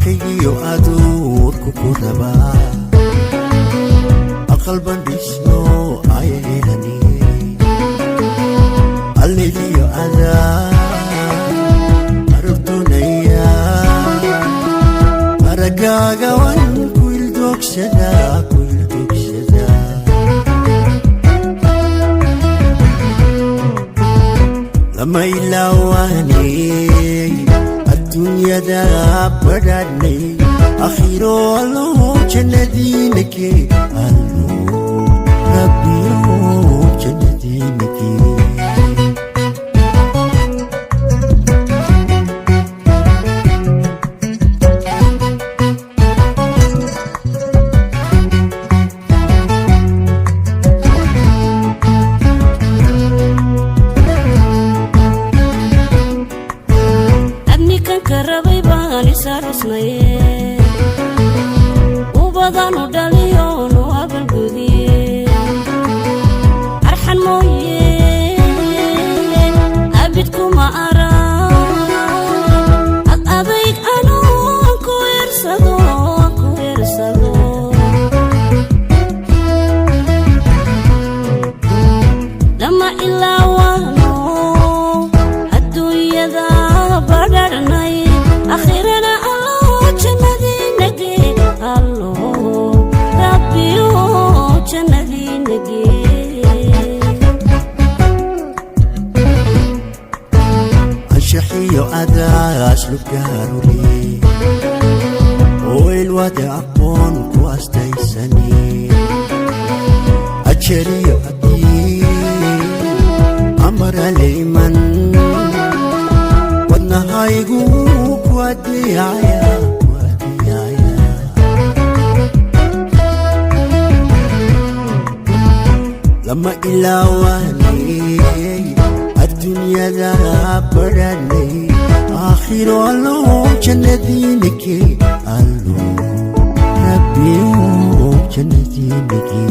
Afkaygiyo aduurku ku rabaa, aqal bandhisno ayahelani, alleliyo adaa arurdunaya, aragaaga wan ku ildoogsadaa, ku ildoogsadaa. Lama ilaawaaney adduunyada badhaadhnay, akhiro allow jannadiinake, allo rabbiyo jannadiinake. Adnikan karabay baan isarusnaye, ubadanu dhaliyoonu abaalgudiye, arxan mooye abidkuma arag, ad adayg anuu ku irsado, ku irsado. Lama ilaawaano adduunyada badharhnay, akhirana allo jannadiinage, allo rabbiyo jannadiinage. Anshaxiyo adaas lubgaarule oo ilwada aqoon ku astaysani, ajariyo haddii amaraleyman, wadnahaygu ku adeecaya, ku adeecaya. Lama ilaawaaney adduunyada badhanay, aakhiro allow jannadiinake, allo rabbiyo jannadiinake.